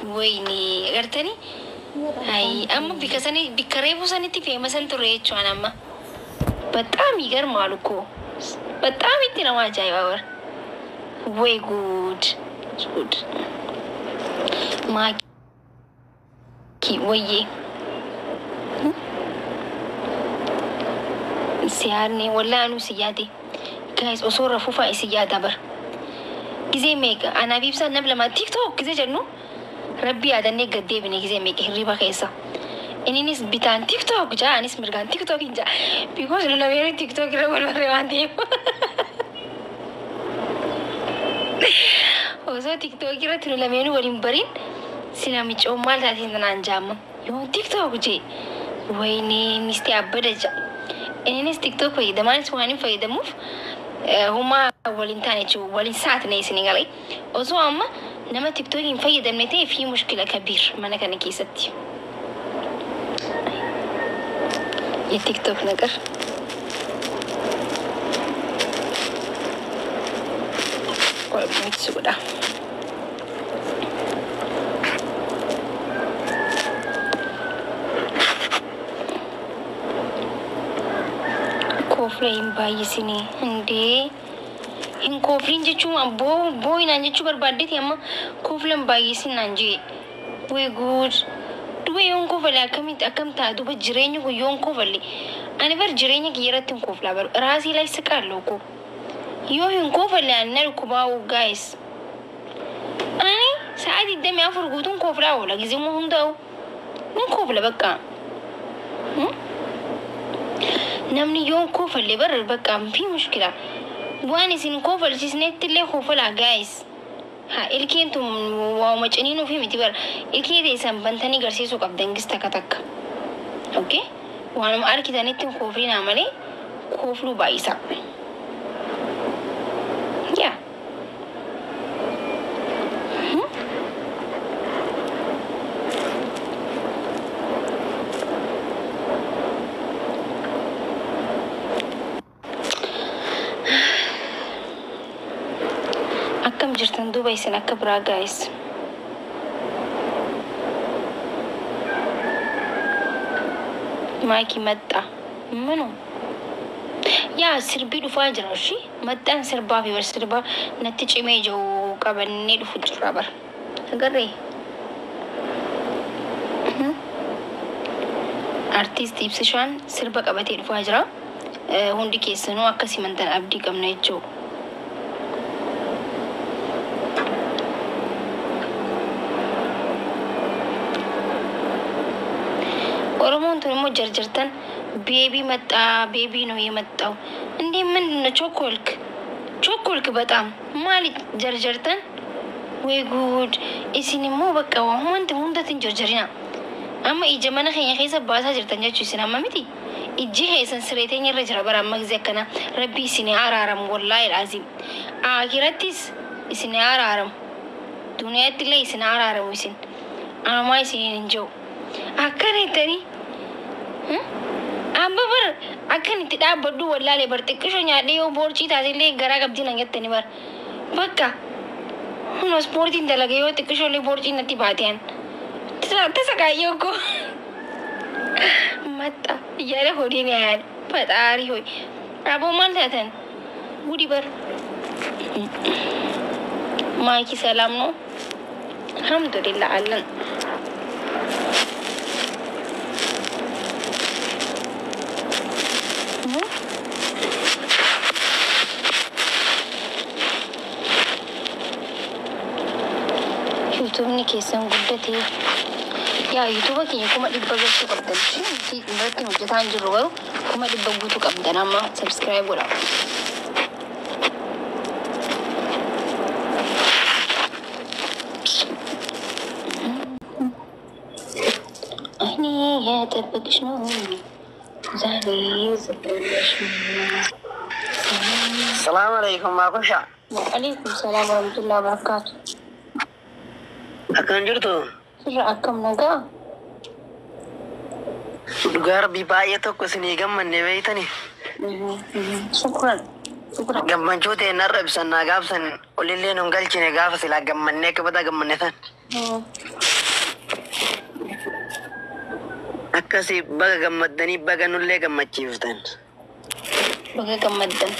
Wayne agartanii? Ay, amma bikka sanii bikka reefuu sanitti feemasan ture jechuun amma. በጣም ይገርማል እኮ በጣም itti nama ajaa'iba bara. ወይ ጉድ ጉድ ማኪ ወዬ siyaadne wallahi anuu si yaade guys osoo rafuu fa'a si yaada bara. Gizee meeqa anaa fi ibsaan nam lama TikTok gizee jennu rabbi yaadannee gad deebine gizee meeqa hirriba keessa. Inninis bitaan TikTok jaa anis mirgaan TikTok hin jaa because nu lameenuu TikTok irra wal barree waan ta'eef. Osoo TikTok irratti nu lameenuu waliin bariin sina micoon maal taateen tanaan jaamma yoo TikTok jee wayne mistee abbada jaa. Inninis TikTok fayyadamaanis waan hin fayyadamuuf homaa waliin taane jechuudha waliin saatne isin galee osoo amma nama TikTok hin fayyadamne ta'e fi mushkila kabiir mana kana keessatti. የቲክቶክ ነገር ቆይ ስጉዳ koofla hin baay'isinii indee hin koofliin jechuun booyinaan jechuu barbaaddeeti amma koofla hin baay'isin naan jee ወይ ጉድ duba yoon kofale akkamitti akkam ta'a duba jireenya kun yoon kofale ani bar jireenya kiyya irratti hin koflaa bar raasii ላይ ስቃለሁ እኮ yoo hin kofale ani na dhukkubaa'u guys ani sa'a 24 guutuun koflaa oola gizee hundaa'u nin kofla bakka namni yoon kofalle bar bakka fi mushkila waan isin kofalchisnetti illee kofalaa guys ha ilkeen tun waa'uma ciniinuu fi miti bar ilkee teessan bantanii garsiisuu qabdan gis takka takka okay waanuma argitanitti hin koflinaa malee kofluu baay'isaa yaa akkam jirtan duuba isin akka biraa guys maaki maxxa minu yaa sirbii dhufaa jira ishi maxxan sirbaa fi bar sirbaa natti cimee jiru qabannee dhufu jirra bara agarree artiist Ibsishaan sirba qabatee dhufaa jira hundi keessanuu akka simantan abdii qabna jechuudha. Oromoon tun immoo jarjartan ቤቢ መጣ ቤቢ ነው የመጣው እንዴ ምንድን ነው ቾኮልክ ቾኮልክ በጣም ማለት ጀርጀርተን ወይ ጉድ isin immoo bakka waa wanti hundatti hin jarjarina amma ija mana keenya keessa baasaa jirtan jechuu isin amma miti ijji keessan siree teenya irra jira bara amma gisee akkana rabbi isin araaramu wallaahi alaaziim akirattis isin araaramu duniyaatti illee isin araaramu isin anumaa isiniin hin jiru akkana jettanii amma bar akkan itti dhaabbadhu wallaalee bar xiqqisho nyaadhee yoo boorcii taatellee garaa qabdii nan jettani bar bakka huno ispoortiin dalaga yoo xiqqisho illee boorcii natti baateen tasa kaayyoo koo መጣ እያለ ሆዴን ያያል። ፈጣሪ ሆይ አቦ ማን ታተን ጉዲ በር ማኪ ሰላም ነው? አልሐምዱሊላህ አለን። Yuutuubni keessan guddatee yaa yuutuuba keenya 100,000 galchuu qabdan nuti irratti hojjetaa hin jirru garuu 100,000 guutuu qabdan amma subscribe godhaa. አይኔ የጠበቅሽ ነው ዛሬ የዘበለሽ ነው። Salaamu alaikum Maakusha. Waalaikum salaam warahmatullahi wabarakatuh. Akkam jirtu? Sirra akkam nagaa? Dhugaa rabbii baay'ee tokko isinii gammanne beeytani. Shukran. Shukran. Gammachuu ta'e narra ibsannaa gaafsan olillee nun galchine gaafa silaa gammannee akka badaa gammanne san. Akkasii baga gammaddanii baga nullee gammachiiftan. Baga gammaddan.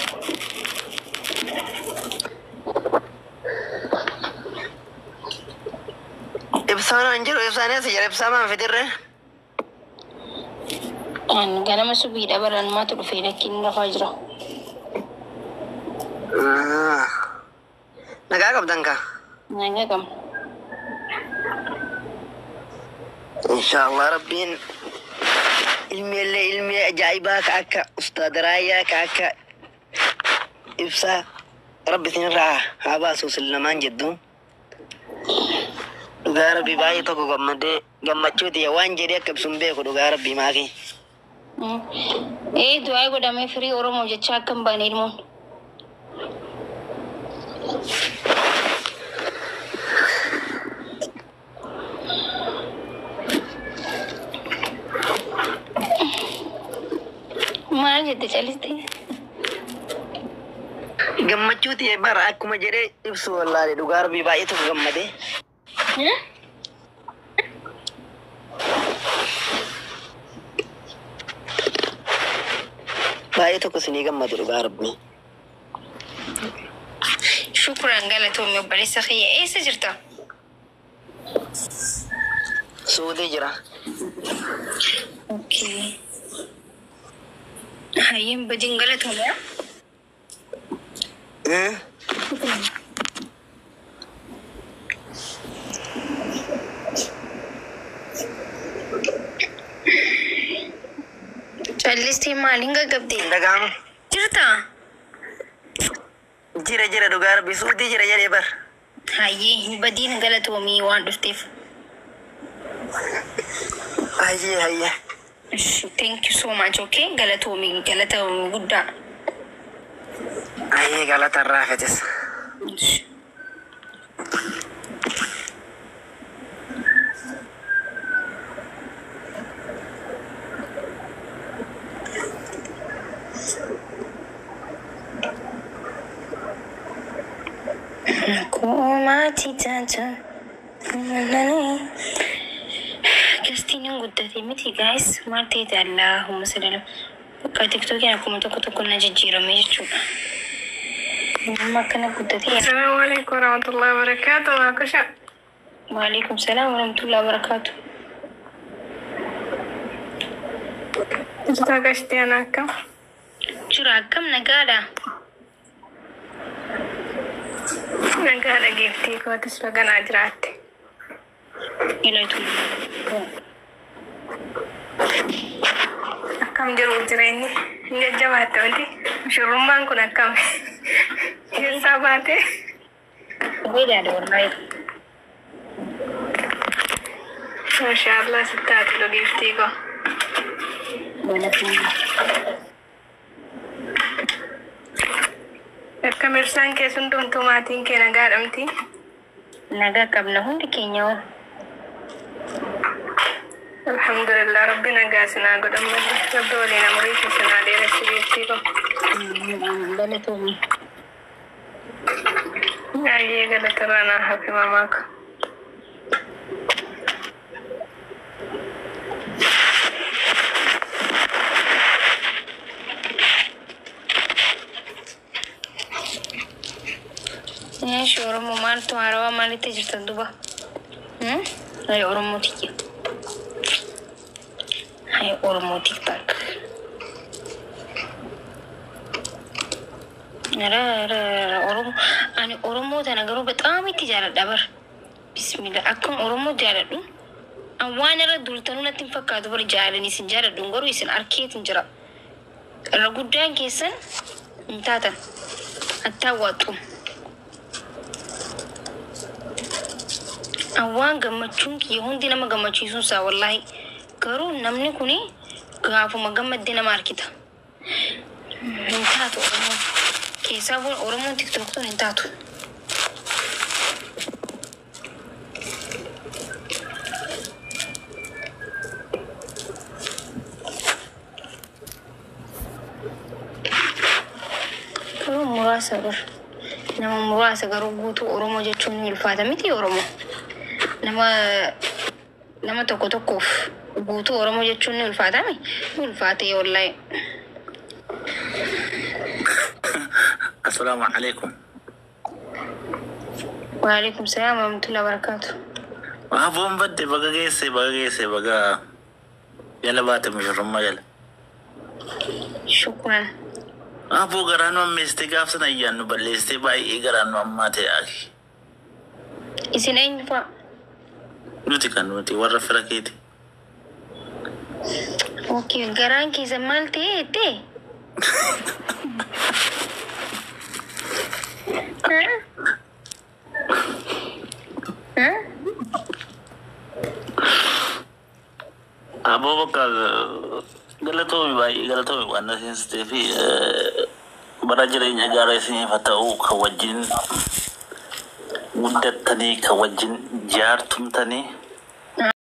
Ibsaan hin jiru ibsaan eessa jira ibsaa maan fidirre? An ganama subiidha baranmaatu dhufee lakkiin rafaa jira. Nagaa qabdan kaa? Nagaa qabna. Inshaallah rabbiin ilmeellee ilmee ajaa'ibaa ka akka Ustaad Raayyaa ka akka ibsaa rabbi isinirraa haa baasu isin jettu. Dhugaa rabbi baay'ee tokko gammadee gammachuuti waan jedhee akka ibsu hin beeku dhugaa rabbi maaki. Ee du'aa godhamee firii Oromoo jecha akka hin baane ilmoon. Maal jette caliste? Gammachuuti bara akkuma jedhee ibsu wallaahi dhugaa rabbi baay'ee tokko gammadee. Baay'ee tokko isinii gammadu dhugaa rabbi. Shukran galatoomii obboleessa kiyya. Eessa jirta? Suudii jira. Okay. Hayyeen badiin galatoomii. Callistee maaliin gaggabdee? Hin dhaga'amu. Jirta? Jira jira dhugaa rabbi suudii jira jedhee bar. Hayyee hin badiin galatoomii waan dhufteef. Hayyee hayyee. Thank you so much, okay? Galatoomii galata guddaa. Hayyee galata irraa fetes. Kumaati taata. Gastiin hin guddate miti guys. Maal ta'eeti Allahumma salli ala. Bakka tiktookiin akkuma tokko tokko na jijjiirame jechuudha. Amma akkana guddate. السلام عليكم ورحمة الله وبركاته. معكوشة. Waalaikum salaam warahmatullahi wabarakatuh. Jirtaa gashtii ana akkam? Jira akkam nagaadha. Nagaadha geeftii kootis baganaa jiraatte. Ilaalu. Akkam jiru jireenyi? Hin jajjabaatte wanti? Mushurrummaan kun akkam? Eessaa baate? Bareedaadha wallahi. Maashaallah sitti haa tolu geeftii koo. Galatoomii. Akkam ibsaan kee sun dhumtuu maatiin kee nagaadhamti? Nagaa qabna hundi keenya hoo. Alhamdulillah rabbi nagaa sinaa godhan malee. Rabbi waliin umurii kee sinaa dheeressu geeftii koo. Galatoomii. Baay'ee galatarraa naa hafi mamaa koo. Eeshi Oromoo maaltu haarawaa maalitti jirtan duba? Hay Oromoo tiyya. Hay Oromoo tiktak. Oromoo ani Oromoo tana garuu በጣም itti jaaladha bar. Bismillah akkam Oromoo jaaladhu. An waan irra duultanuu natti hin fakkaatu bar jaalani isin jaaladhu garuu isin arkeetin jira. Irra guddaan keessan hin taatan. Attaawwaxxu. Waan gammachuun kiyya hundi nama gammachiisuun isaa wallahi. Garuu namni kuni gaafuma gammadde nama harkita. Hin taatu Oromoon. Keessaa Oromoon tiktok tun hin taatu. Garuu muraasa bar. Nama muraasa garuu guutuu Oromoo jechuun ni ulfaata miti Oromoo. Nama Nama tokko tokkoof guutuu Oromoo jechuun ni ulfaatame. Ni ulfaate wallaahi. Assalaamu alaikum. Waalaikum salaam warahmatullahi wabarakatuh. Aboon badde, baga geesse, baga geesse, baga jala baate mushurrummaa jala. Shukran. Aboo, garaa nu ammeessitee, gaaf sana ayyaan nu balleessitee, baay'ee garaan nu ammaate yaaki. Isin eenyu fa'a? Nuti kan nuti warra fira keeti. Okay, garaan keessa maal ta'e jettee? Huh? Huh? Aboo, bakka galatoomi, baay'ee galatoomi waan na seensitee fi bara jireenya gaarii isiniif haa ta'u, kan wajjin guddattanii, kan wajjin jaartumtanii.